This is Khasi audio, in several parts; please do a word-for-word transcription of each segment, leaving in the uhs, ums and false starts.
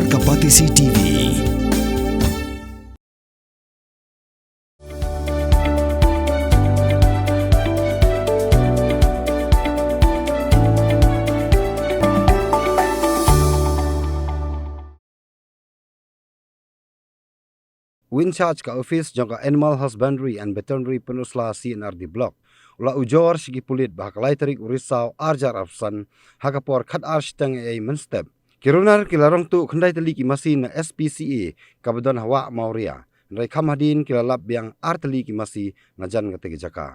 Ka Batesi T V. U in charge ka office jong ka Animal Husbandry and Veterinary Pynursla C and R D Block u la ujor sha ki pulit ba ha ka lai tarik u Risaw ar hajar arphew san ha ka por khatar shiteng eiei mynstep, ki runar ki la rong tuh khyndai tylli ki masi na S P C A kaba don ha Wah Mawria, hynrei kham hadien ki la lap biang ar tylli ki masi na jan kata ka jaka.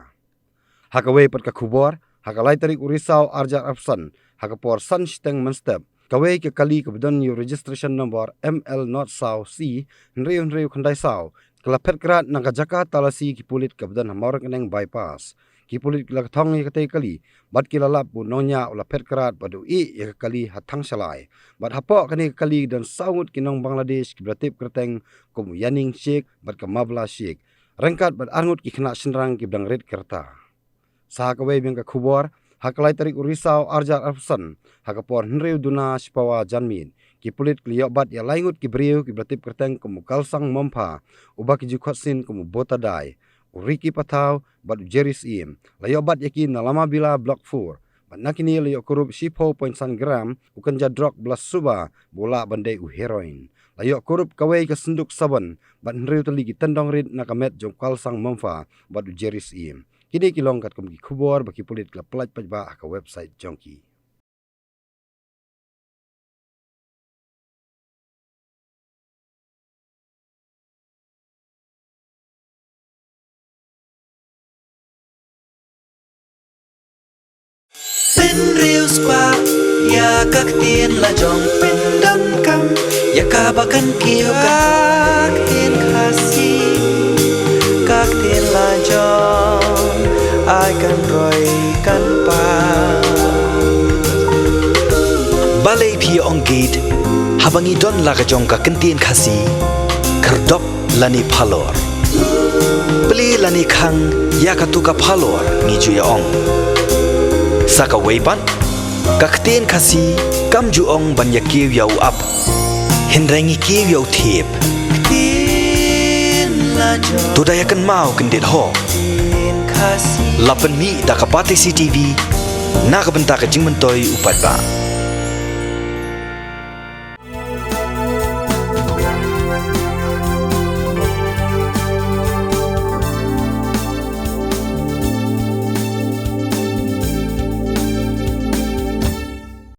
Ha kawei pat ka khubor, ha ka lai tarik u Risaw ar hajar arphew san ha ka por san shiteng mynstep, kawei ka kali kaba don ïa u registration number M L not saw C hynriew hynriew khyndai saw ka la phet krad na ka jaka talasi ki pulit kaba don ha Mawryngkneng Bypass. Ki pulit ki la kthong ïa katei ka kali bad ki la lap ba u nongñiah u la phet krad bad u ïeh ïa ka kali ha thang shalai. Bad hapoh kane ka kali don saw ngut ki nong Bangladesh kiba la tip kyrteng kum u Yaning Sheikh bad ka Mabla Sheikh, ryngkat bad ar ngut ki khynnah shynrang kiba dang rit ka rta. Sa ha kawei biang ka khubor, ha ka lai tarik u Risaw ar hajar arphew san ha ka por hynriew duna shipawa janmiet, ki pulit ki la ïoh bat ïa lai ngut ki briew kiba la tip kyrteng kum u Kalsang Mompha, uba ki ju khot sien kum u Bota Dai, u Ricky Pathaw bad u Jerry Syiem. La ïoh bat ïa ki na Lamabila Block four. Bad na kine la ïoh kurup shiphew point san gram u kynja drok ba la suba ba u lah ban dei u heroin. La ïoh kurup kawei ka synduk sabon bad hynriew tylli ki tyndong rit na ka met jong u Kalsang Mompha bad u Jerry Syiem. Kine ki long katkum ki khubor ba ki pulit ki la pyllait paidbah ha ka website jong ki. Pynriew spah ïa ka ktien la jong, pyndonkam ïa kaba kan kiew ka ktien Khasi. Ka ktien la jong ai kan roi kan pan. Balei phi ong gate haba ngi don la ka jong ka ktien Khasi? Khyrdop lane phalor, plie lane khang ïa katu ka phalor ngi ju ïa ong. Sa kawei pat, ka ktien Khasi kam ju ong ban ïa kiew ïa u ap, hynrei ngi kiew ïa u thiep. To da ïa kynmaw kyndit ho. La pynmih da ka Batesi T V na ka bynta ka jingmyntoi u paidbah.